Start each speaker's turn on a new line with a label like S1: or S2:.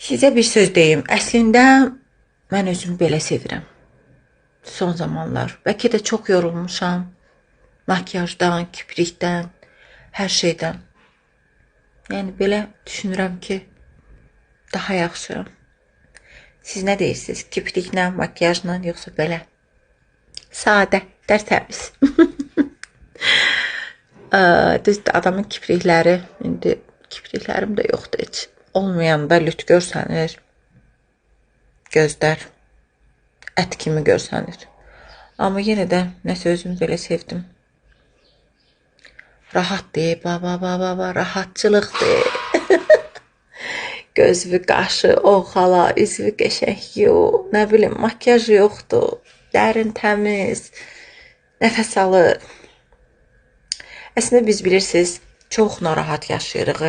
S1: Sizə bir söz deyim. Əslində mən özümü belə sevirəm. Son zamanlar. Bəlkə də çox yorulmuşam. Makyajdan, kiprikdən, hər şeydən. Yəni belə düşünürəm ki, daha yaxşı. Siz nə deyirsiniz? Kipriklə, makyajla, yoxsa belə? Sadə, tərtəmiz. Düzdür, adamın kiprikləri, indi kipriklərim də yoxdur heç. Olmayanda lüt görsənir. Gözlər ət kimi görsənir. Amma yenə də nəsə özümü belə sevdim. Rahatdır, baba, baba, baba, rahatçılıqdır. Gözünü, qaşı, o xala, üzünü qəşəng yu, nə bilim, makyaj yoxdur. Dərin, təmiz, nəfəs alır. Əslində biz bilirsiniz, çox narahat yaşayırıq.